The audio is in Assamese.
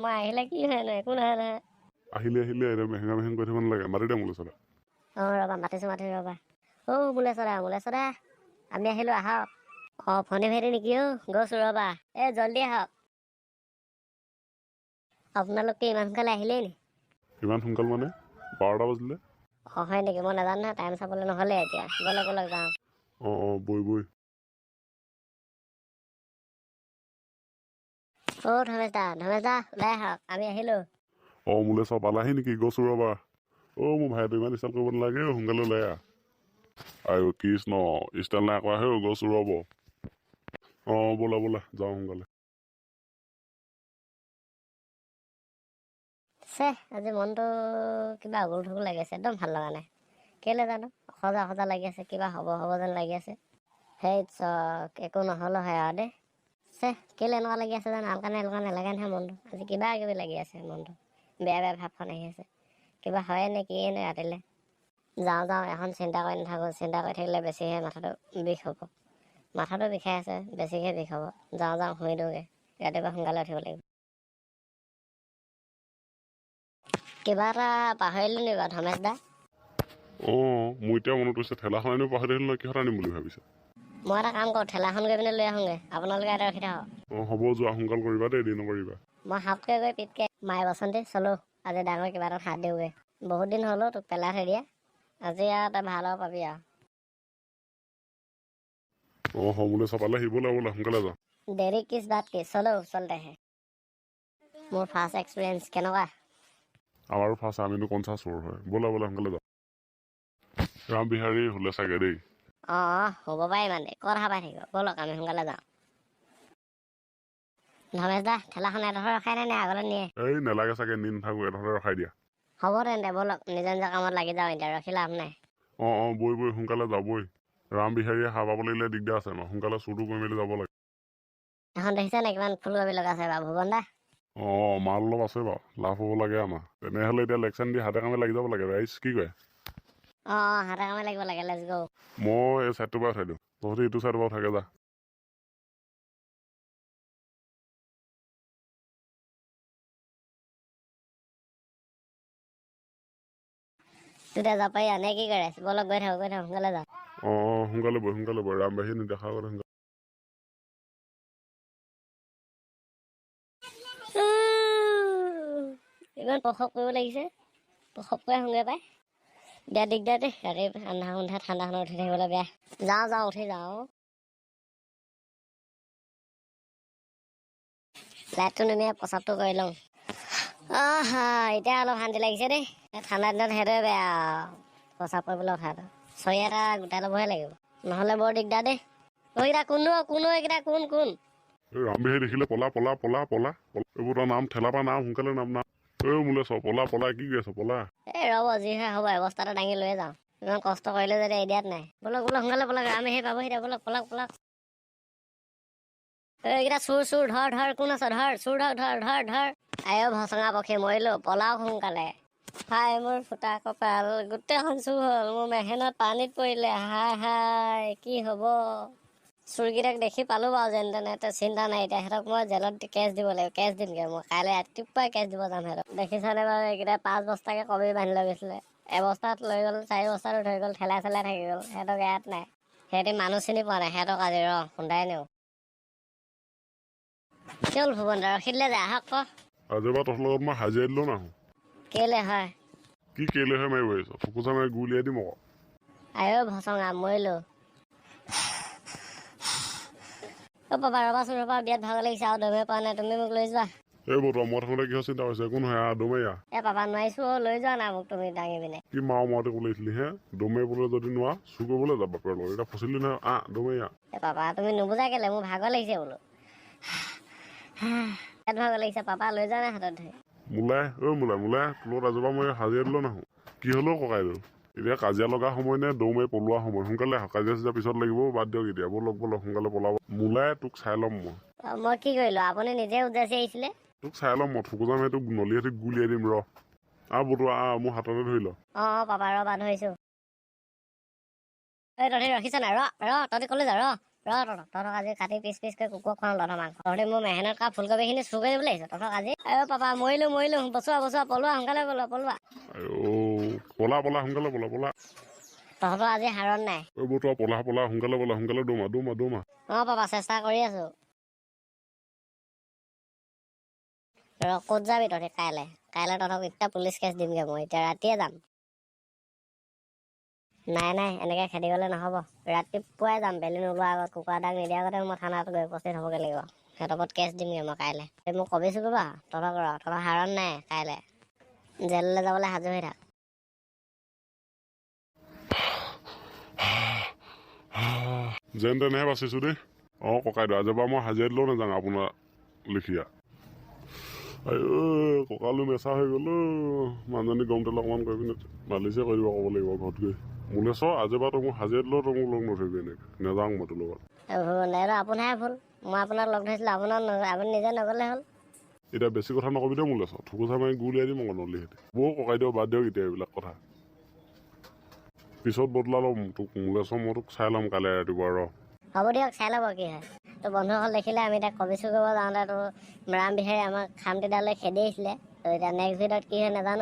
মই আহিলে কি হয় নো, একো নহয় নহয়। আহিলে আহিলে এতিয়া মেহেঙা মেহেং কৰি থাকিব নালাগে, মাতি দে মোলৈ চলা। অঁ ৰ'বা, মাতিছোঁ মাতিছোঁ ৰ'বা। অ' মোলেচৰা মোলেচৰা, আমি আহিলোঁ, আহক। অঁ ফণী ভাইটি নেকি? অ' গৈছোঁ ৰ'বা, এই জল্দি আহক। আপোনালোকে ইমান সোনকালে আহিলেই নি? ইমান সোনকাল মানে 12টা বাজিলে। অঁ হয় নেকি, মই নাজানো নহয়, টাইম চাবলৈ নহ'লে এতিয়া। ব'লক ব'লক যাওঁ। অঁ অঁ বৈ বৈ। অ' ধনেশ দা, ধনেশ দা ওলাই আহক, আমি আহিলোঁ। অঁ মোলৈ চব পালাহি নেকি? গৈছোঁ ৰ'বা। অ' মোৰ ভাইটো ইমান ষ্টাইল কৰিব নালাগে, সোনকালে ওলাই আহ। আইঅ কৃষ্ণ, ষ্টাইল নাই কৰা হে, গৈছোঁ ৰ'ব। অঁ ব'লা ব'লা যাওঁ সোনকালে। চেহ, আজি মনটো কিবা আগুল থুগুল লাগি আছে, একদম ভাল লগা নাই। কেলৈ জানো অসজা অসজা লাগি আছে, কিবা হ'ব হ'ব যেন লাগি আছে। সেই চক একো নহ'লেও হয় আৰু দেই। চেহ, কেলৈ এনেকুৱা লাগি আছে জানো, আলকা নাই আলকা নালাগে নহয় মনটো। আজি কিবা কিবি লাগি আছে মনটো, বেয়া বেয়া ভাৱখন আহি আছে। কিবা হয়ে নে কিয়ে নে ৰাতিলৈ। যাওঁ যাওঁ, এখন চিন্তা কৰি নাথাকোঁ, চিন্তা কৰি থাকিলে বেছিহে মাথাটো বিষ হ'ব। মাথাটো বিষাই আছে, বেছিহে বিষ হ'ব। যাওঁ যাওঁ, শুই দিওঁগৈ, ৰাতিপুৱা সোনকালে উঠিব লাগিব। কিবা এটা পাহৰিলোঁ নি বাৰু ধমেশ দা? অঁ মোৰ এতিয়া মনত পৰিছে, ঠেলাখন আনিব পাহৰি থাকিলোঁ নহয়, কিহত আনিম বুলি ভাবিছা? মই এটা কাম কৰোঁ, ঠেলাখন গৈ পিনে লৈ আহোঁগৈ, আপোনালোকে ইয়াতে ৰখি থাকক। অঁ হ'ব, যোৱা সোনকাল কৰিবা দেই, দেৰি নকৰিবা। মই সাপকৈ গৈ পিতকৈ মায়ে বসন্তী চলো, আজি ডাঙৰ কিবা এটাত হাত দিওঁগৈ। বহুত দিন হ'লেও তোক পেলাই থৈ দিয়া, আজি আৰু তই ভাল হ'ব পাবি আৰু। অঁ হ'ব, মোলৈ চব পালেহি, ব'লা ব'লা সোনকালে যাওঁ। দেৰি কিছ বাত কি, চলো চলতে হে। মোৰ ফাৰ্ষ্ট এক্সপিৰিয়েঞ্চ কেনেকুৱা? আমাৰো ফাৰ্ষ্ট, আমিনো কনচা চোৰ হয়। ব'লা ব'লা সোনকালে যাওঁ। ৰাম বিহাৰী হ'লে চাগে দেই। অঁ অঁ হ'ব পাৰে, ইমান দেৰি ক'ত পাই থাকিব, ব'লক আমি সোনকালে যাওঁ। ধমেশ দা, ঠেলাখন এডোখৰ ৰখাই নাই নে আগলৈ নিয়ে? এই নেলাগে চাগে, নি নাথাকোঁ, এডোখৰতে ৰখাই দিয়া। হ'ব তেন্তে ব'লক, নিজৰ নিজৰ কামত লাগি যাওঁ, এতিয়া ৰখি লাভ নাই। অঁ অঁ বৈ বৈ সোনকালে যাওঁ বৈ। ৰাম বিহাৰীয়ে সাৰ পাব লাগিলে দিগদাৰ আছে আমাৰ, সোনকালে চুৰটো কৰি মেলি যাব লাগে। এখন দেখিছে নে কিমান ফুলকবি লগাইছে বাৰু ভুৱন দা? অঁ মাল অলপ আছে বাৰু, লাভ হ'ব লাগে আমাৰ। তেনেহ'লে এতিয়া লেকচান দি হাতে কামে লাগি যাব লাগে ৰাইজ, কি কয়? অঁ অঁ হাতে কামে লাগিব লাগে, let's গ'। মই এই চাইডটোৰ পৰা উঠাই দিওঁ, তহঁতি এইটো চাইডৰ পৰা উঠাগে যা। তেতিয়া যাব পাৰি নে কি কৰে? ব'লক গৈ থাকোঁ গৈ থাকোঁ, সোনকালে যাওঁ। অঁ অঁ সোনকালে বৈ সোনকালে বৈ, ৰাম বাহিনী নেদেখা আগতে সোনকালে। ইমান প্ৰসৱ কৰিব লাগিছে, প্ৰসৱ কৰি আহোঁগৈ পাই। বেয়া দিগদাৰ দেই, ৰাতি আন্ধা সন্ধ্যা ঠাণ্ডাখনত উঠি থাকিবলৈ বেয়া। যাওঁ যাওঁ উঠি যাওঁ। লাইটটো নুমিয়াই প্ৰসাৱটো কৰি লওঁ। আহা, এতিয়া অলপ শান্তি লাগিছে দেই। ঠাণ্ডা দিনত সেইটোৱে বেয়া, প্ৰসাৱ কৰিবলৈ উঠাটো। চৰিয়া এটা গোটাই ল'বহে লাগিব, নহ'লে বৰ দিগদাৰ দেই। অ' এইকেইটা কোননো, কোন এইকেইটা, কোন কোন? এই ৰাম বিহাৰী দেখিলে পলা পলা পলা পলা। এইবোৰ তই নাম, ঠেলা পৰা নাম, সোনকালে নাম নাম। এই মোলৈ চব পলা পলা, কি কৰি আছ পলা? এই ৰ'ব, যি হয় হ'ব, অৱস্থাটো দাঙি লৈয়ে যাওঁ। ইমান কষ্ট কৰিলে যদি এদিয়াত নাই। ব'লক ব'লক সোনকালে ব'লক, আমি সেই পাবহি এতিয়া, ব'লক পলাক পলাক। এইকেইটা চোৰ চোৰ, ধৰ ধৰ, কোন আছ, ধৰ চোৰ, ধৰ ধৰ ধৰ ধৰ। আই অ' ভচঙা পক্ষী, মৰিলোঁ, পলাওক সোনকালে। হাই মোৰ ফুটা কপাল, গোটেইখন চুৰ হ'ল, মোৰ মেহেনত পানীত পৰিলে। হাই হাই কি হ'ব? চোৰকেইটাক দেখি পালোঁ বাৰু যেন তেনে, চিন্তা নাই এতিয়া, সিহঁতক মই জেলত কেছ দিব লাগিব, কেছ দিমগৈ মই কাইলৈ ৰাতিপুৱাই কেছ দিব যাম সিহঁতক। দেখিছানে বাৰু এইকেইটা 5 বস্তাকৈ কবি বান্ধি লৈ গৈছিলে, এবস্তাত লৈ গ'ল, 4 বস্তাটো থৈ গ'ল, ঠেলাই চেলাই থাকি গ'ল। সিহঁতক ইয়াত নাই, সিহঁতি মানুহ চিনি পোৱা নাই, সিহঁতক আজি ৰ খুন্দাই নিওঁ। কি হ'ল ভুৱন দা, ৰখি দিলে যে, আহক ক। আজিৰ পৰা তহঁতৰ লগত মই হাজিৰা দিলেও নাহোঁ। কেলৈ হয়? কি কেলৈ হয় মাৰিব আহিছ? থুকুচা মাৰি গুলিয়াই দিম আকৌ। আই অ' ভচঙা, মৰিলোঁ। অ' পাপা ৰ'বাচোন ৰ'বা, বিৰাট ভাগৰ লাগিছে আৰু দমে পোৱা নাই, তুমি মোক লৈ যোৱা। এই বতৰা, মই থাকোঁতে কিহৰ চিন্তা কৰিছে? একো নহয়, আহ দৌৰ মাৰি আহ। এ পাপা নোৱাৰিছোঁ অ', লৈ যোৱা না মোক তুমি দাঙি পিনে। কি মাও মাওতে ক'ব লাগিছিলি হে? দৌৰ মাৰিবলৈ যদি নোৱাৰা চুৰ কৰিবলৈ যা বাপেৰৰ লগত, এতিয়া ফচিলি নহয়, আহ দৌৰ মাৰি আহ। এ পাপা তুমি নুবুজা কেলৈ, মোৰ ভাগৰ লাগিছে বোলো, বিৰাট ভাগৰ লাগিছে পাপা, লৈ যোৱা না হাতত ধৰি। মোলাই ঐ মোলাই মোলাই, তোৰ লগত আজিৰ পৰা মই হাজিৰা দিলেও নাহোঁ। কি হ'লেও ককাইদেউ, এতিয়া কাজিয়া লগা সময় নে দৌৰ মাৰি পলোৱা সময়? সোনকালে আহক, কাজিয়া চাজিয়া পিছত লাগিব, বাদ দিয়ক এতিয়া, ব'লক ব'লক সোনকালে পলাব। মোলাই তোক চাই ল'ম মই। মই কি কৰিলোঁ, আপুনি নিজে উজাচি আহিছিলে। তোক চাই ল'ম মই, থুকুচা মাৰি তোক নলীয়ে গুলিয়াই দিম ৰ। আহ বতুৱা আহ, মোৰ হাততে ধৰি ল। অঁ অঁ পাপা ৰ'বা ধৰিছোঁ। এই তহঁতি ৰখিছ নাই? ৰ ৰ, তহঁতি ক'লৈ যা? ৰ ৰ তহঁতক তহঁতক আজি কাটি পিচ পিচকৈ কুকুৰক খুৱাওঁ তহঁতৰ মাংস। তহঁতি মোৰ মেহনত কৰা ফুলকবিখিনি চুৰ কৰি দিবলৈ আহিছ তহঁতক আজি। আইঅ পাপা, মৰিলো মৰিলো, বচোৱা বচোৱা, পলোৱা সোনকালে, পলোৱা পলোৱা। আইঅ, পলা পলা, সোনকালে পলা পলা। তহঁতৰ আজি হাৰণ নাই। ঐ বতুৱা, পলা পলা, সোনকালে পলা, সোনকালে, দৌমা দৌমা দৌমা। অঁ পাপা, চেষ্টা কৰি আছো। ৰ, ক'ত যাবি তহঁতি কাইলৈ? কাইলৈ তহঁতক এতিয়া পুলিচ কেছ দিমগৈ মই, এতিয়া ৰাতিয়ে যাম। নাই নাই, এনেকৈ খেদি গ'লে নহ'ব। ৰাতিপুৱাই যাম, বেলি নোলোৱাৰ আগত, কুকুৰা দাগ নিদিয়াৰ আগতে মই থানাত গৈ উপস্থিত হ'বগৈ লাগিব। সিহঁতৰ ওপৰত কেছ দিমগৈ মই কাইলৈ। এই মোক কবি চুকিবা তহঁতক, ৰ, তহঁতৰ হাৰণ নাই। কাইলৈ জেললৈ যাবলৈ সাজু হৈ থাক। যেন তেনেহে বাচিছোঁ দেই। অঁ ককাইদেউ, আজিৰ পৰা মই হাজিৰা দিলেও নাযাওঁ আপোনাৰ লিখীয়া। আইঅ, কঁকালো মেচা হৈ গ'ল অ'। মানুহজনী গৰম তেল অকণমান কৰি পিনে মালিচে কৰি দিব ক'ব লাগিব ঘৰত গৈ। মোলৈ চ, আজিৰ পৰা তই মোক হাজিৰা দিলেও তই মোক লগ নধৰিবি, এনেকৈ নাযাওঁ মই তোৰ লগত। এইটো আপোনাৰহে ভুল। মই আপোনাক লগ ধৰিছিলোঁ, আপোনাৰ আপুনি নিজে নগ'লে হ'ল। এতিয়া বেছি কথা নকবি দেই মোলৈ চ, থুকুচা মাৰি গু উলিয়াই দিম আকৌ নলি সেতি। বৌ ককাইদেউ, বাদ দিয়ক এতিয়া এইবিলাক কথা, পিছত বদলা ল'ম তোক। মোলৈ চ, মই তোক চাই ল'ম কাইলৈ ৰাতিপুৱা, ৰ। হ'ব দিয়ক, চাই ল'ব কি হয়। তো বন্ধুসকল, দেখিলে আমি এতিয়া কবি চুৰ কৰিব যাওঁতে তো ৰাম বিহাৰী আমাক খামটিডালে খেদি আহিছিলে। তো এতিয়া নেক্সট ভিডিঅ'ত কি হয় নাজানো।